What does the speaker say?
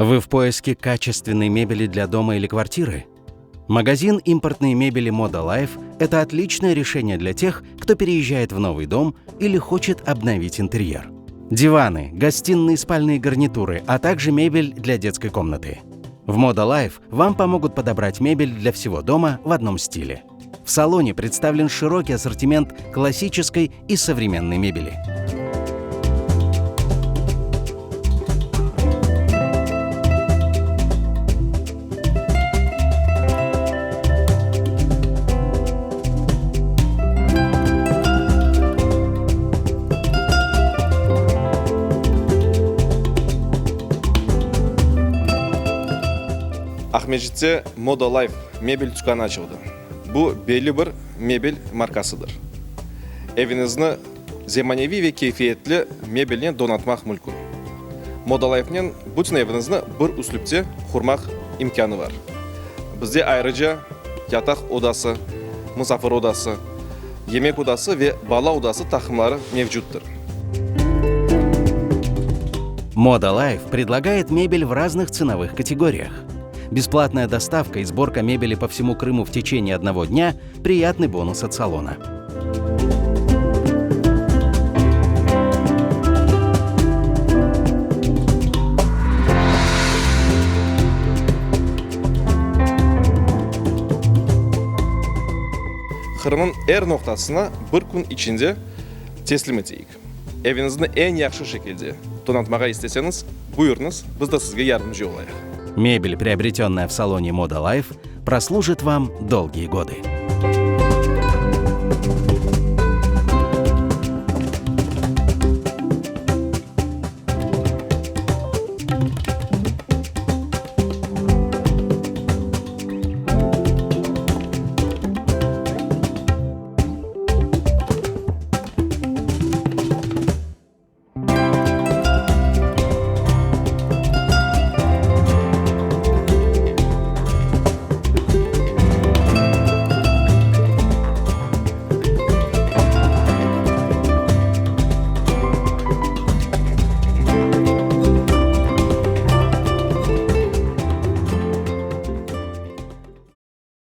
Вы в поиске качественной мебели для дома или квартиры? Магазин импортной мебели Moda Life – это отличное решение для тех, кто переезжает в новый дом или хочет обновить интерьер. Диваны, гостиные спальные гарнитуры, а также мебель для детской комнаты. В Moda Life вам помогут подобрать мебель для всего дома в одном стиле. В салоне представлен широкий ассортимент классической и современной мебели. Aqmescitte Moda Life mebel tükânı açıldı. Bu belli bir mebel markasıdır. Eviñizni zemaneviy ve keyfiyetli mebelnen donatmaq mülkün. Moda Lifenen bütün eviñizni bir üslüpte qurmaq imkânı bar. Bizde ayrıca yataq odası, musafir odası, yemek odası ve bala odası taqımları mevcuttır. Moda Life предлагает мебель в разных ценовых категориях. Бесплатная доставка и сборка мебели по всему Крыму в течение одного дня – приятный бонус от салона. Qırımnıñ er noqtasına bir kün içinde teslim eteyik. Eviñizni eñ yahşı şekilde donatmağa isteseñiz, buyurıñız, biz de sizge yardımcı olayıq. Мебель, приобретенная в салоне Moda Life, прослужит вам долгие годы.